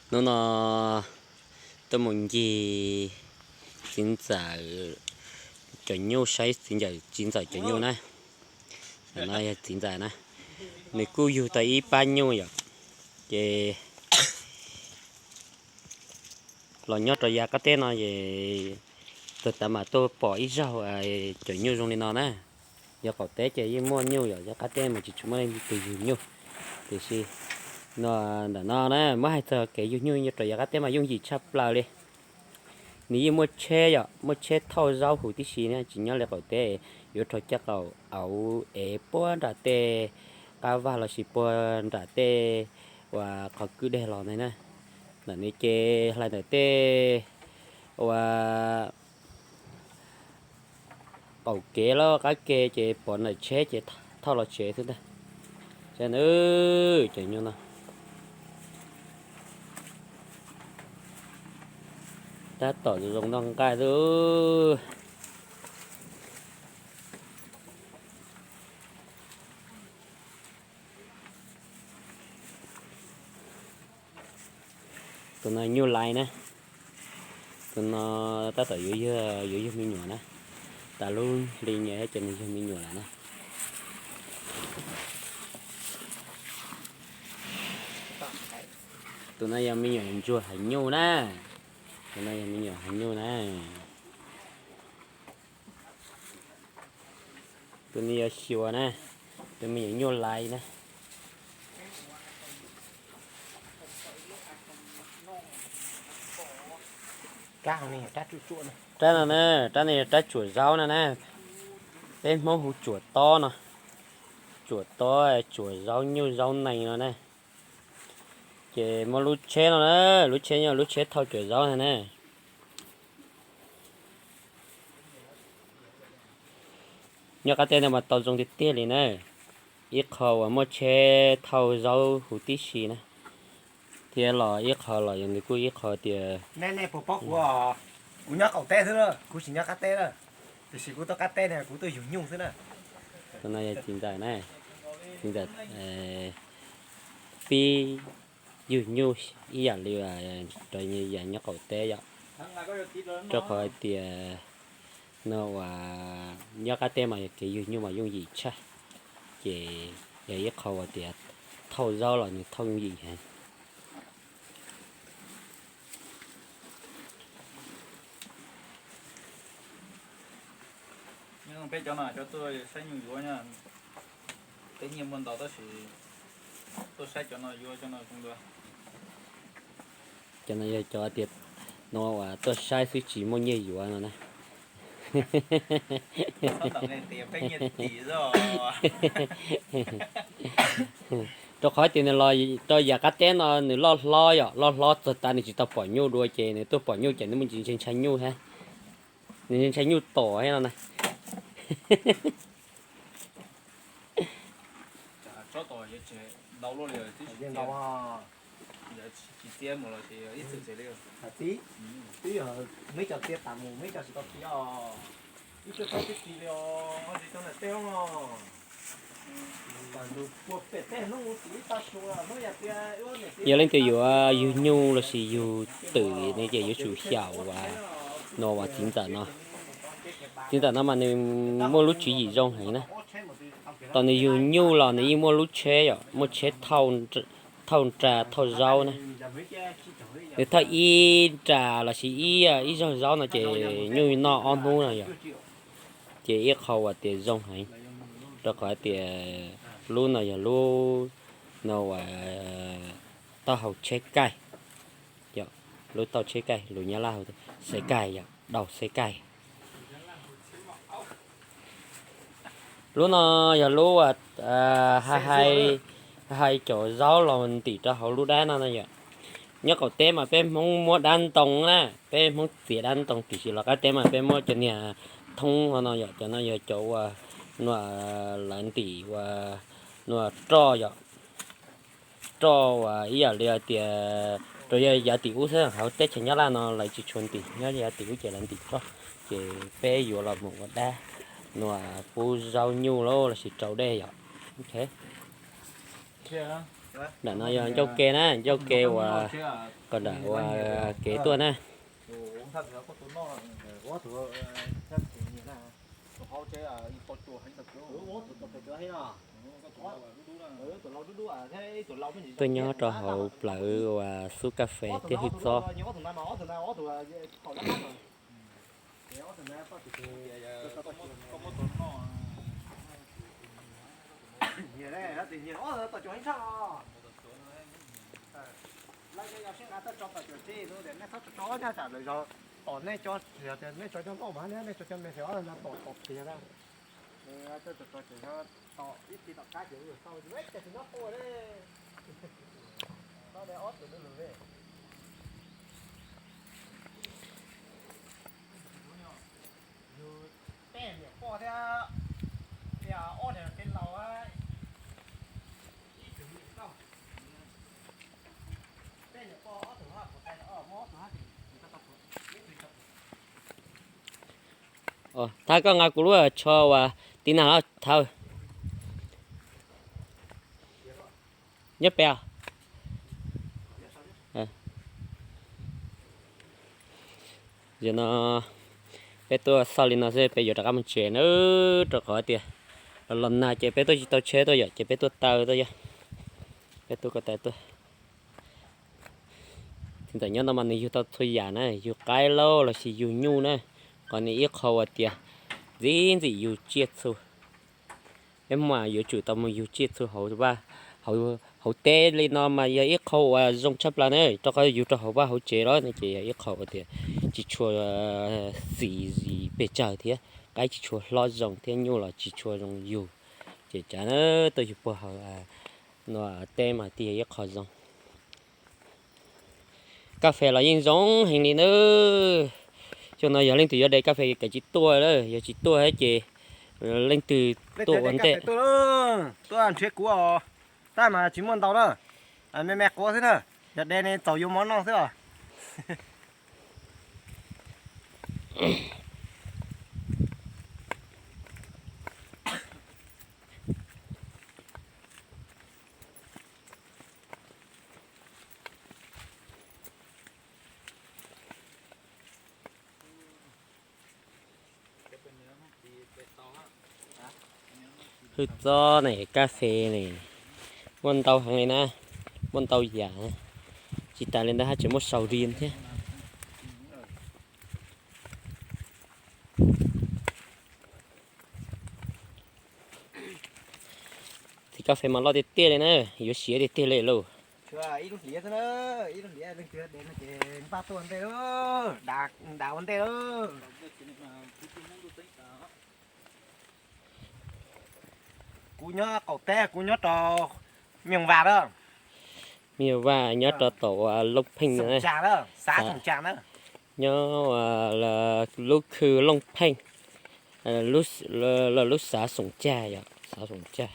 Hnub no tuaj mus ncig txiv ntxawm cov nyuj, saib txiv ntxawm, txiv ntxawm cov nyuj na. No yog txiv ntxawm na, nws kuj yug tau ib pab nyuj yom. Ces los nyob rau yav qab teb no es txog tav mas tuaj pom ib zaug cov nyuj zoo li no na. Yog qaum teb ces yeej muaj nyuj yom, yog qab teb mas tsis tshua muaj leej twg yug nyuj. Tiam sis no, ntawm no na, muab hais txog kev yug nyuj nyob rau yav qab teb mas yooj yim tshaj plaws li. Nws yeej muaj tsheb yom, muaj tsheb thauj zaub huv tib si na, tsis nyob li qaum teb, yuav rau caj qaum auv ev puag nram tej qab vaj lossis puag nram tej uas qhov kwj deg los ntag na. Ntawm no ces hlais ntawm tej uas qaum kev los qab ke ces pov ntawm tsheb ces thauj los tsev xwb ntag. Saib na, cov nyuj no tab tom zoo noj nqaij xwb. Tus no nyuj lais na, tus no tab tom yuav, yuav yug me nyuam na, tas lub hli nyias ces nws yug me nyuam lawm na. Tus no yog me nyuam ntsuag heev nyuj na, tus no yog me nyuam heev nyuj na. Tus no yog xyuas na, tus me nyuam nyuj lais na. Rab no na, rab no yog rab tsuam zaub no na, peb Hmoob hu tsuam tob no, tsuam tob, tsuam zaub nyuj zaub nees no na. Ces muaj lub tsheb no na, lub tsheb no lub tsheb thauj tsuam zaub no na. Nyob qab teb no mas tau zoo tiag tiag li na, ib qho uas muaj tsheb thauj zaub huv tib si na, thiab los ib qho los yog nws kuj ib qho tias, kuv nyob qaum teb xwb, kuv tsis nyob qab teb na, tiam sis kuv tuaj qab teb ne kuv tuaj yug nyuj xwb na. Tus no yog txiv ntxawm na, txiv ntxawm pib yug nyuj ib yam li rau yav nyob qaum teb yom, rau qhov hais tias no uas nyob qab teb mas yog kev yug nyuj mas yooj yim tshaj, ces yog ib qho uas tias thauj zaub los nws thauj yooj yim heev. Peb cov no cov tuaj saib nyuj yuav, tej nyiaj muaj ntau tab sis tuaj saib cov no yuav cov no zoo dua. Cov no yog cov tias no uas tuaj saib xwb tsis muaj nyiaj yuav no na. Rau qhov tias nws los rau yav qab teb no nws loj hlob yom, loj hlob txog tas nws tsis tau pom nyuj dua ces nws tuaj pom nyuj ces nws muaj ntsis ntshai ntshai nyuj thiab, nws ntshai nyuj tom thiab no na. Yog leej twg yuav yug nyuj lossis yug twm ne ces yuav tsum xyaum uas no uas txiv ntxawm no. Txiv ntxawm no mas nws muaj lub tswv yim zoo heev na. Thaum nws yug nyuj los nws yeej muaj lub tsheb yom, muaj tsheb thauj nra thauj zaub na. Nws thauj ib nra lossis ib, ib zaug zaub no ces nyuj noj ob hnub no yom. Ces ib qho uas tias zoo heev, rau qhov tias lub no yog lub no uas taub hau tsheb kaij, lub taub hau tsheb kaij lus Nyab Laj hu xaij kaij yom, đầu xe cày. Lub no yog lub uas hais cov zaub los ntim rau hauv lub dab no no yom. Nyob qaum teb mas peb Hmoob muab dab ntoo na, peb Hmoob txiav dab ntoo, tiam sis los qab teb mas peb muab cov niag thoob no no yom, cov no yog cov uas nua lawv ntim uas nua roj yom. Roj uas ib yam li hais tias rau yav tim ub xwb, hauv teb chaws Nyab Laj no lawv tsis tshua ntim, nyob yav tim ub ces lawv ntim roj. Ces peb yuav los mus ua dab nua pub zaub nyuj los sis rau dej yom. Nram no yog ncauj ke na, ncauj ke uas kom nram uas kev tuaj na. Tuaj nyob rau hauv plawv uas xub kas fes thiab hwj txob. Nej tso, nej tso cov noj mas nej tso cov me os, tom tom pliag na. Tom ib txhis tom qab ces yus tau, ces tsis nyob quaj li. Tau de ob tug lwm lwm li. Yus peb niam pog thiab, tias ob niag kev laus, ib tug niam tau, peb niam pog ob tug hab, kuv tais ob muab ob tug hab. Thawj koj nqa kuv lub tsho uas tiv nag los thawj. Nyob pem os. Yog no peb tuaj xauj li no xwb peb yuav rov qab mus tsev na, rau qhov tias los los nag ces peb tuaj tsis tau tsheb tuaj yom, ces peb tuaj taw tuaj yom. Peb tuaj ko taw tuaj. Txiv ntxawm nyob no mas nws yug tau txhua yam na, yug qaib lauj los sis yug nyuj na, qhov nws ib qho uas tias ntxim ntxim yug tsiaj txhu. Peb mas yuav tsum tau mus yug tsiaj txhu hauv vaj, hauv teb li no mas yog ib qho uas zoo tshaj plaws na, rau qhov yug rau hauv vaj hauv tsev los no ces yog ib qho uas tias tsis tshua xis pes tsawg thiab, qaib tsis tshua hlob zoo thiab nyuj los tsis tshua zoo yug. Ces tsav na, tuaj yug puag hauv no teb mas thiaj yog ib qho zoo. Kas fes los yeej zoo heev li na. Xyoo no yog leej twg yuav de kas fes kav tsij tuaj, yog tsis tuaj ces leej twg tuaj ua ntej. Tuaj nrhiav kuv os, tab mas tsis muaj ntau na, me me quav xwb na, yog de ne txaus yuav mov noj xwb os. Hwj txob ne, kas fes ne, muaj ntau heev li na, muaj ntau yam. Tsis tas li ntawd haj tseem muaj sau riam thiab. Txiv kas fes mas loj tiag tiag li na, yuav siav tiag tiag li lauj. Ib lub hliav xwb na, ib lub hliav leej twg de no ces npaj tuaj ua ntej lauj, dav ua ntej lauj. Kuv nyob qaum teb, kuv nyob rau Miaj Vaj na. Miaj Vaj nyob rau tom Looj Pheej na, xav Txoom Tsag na. Nyob lub khw Looj Pheej, lub xav Xoom Tsag yom, xav Xoom Tsag.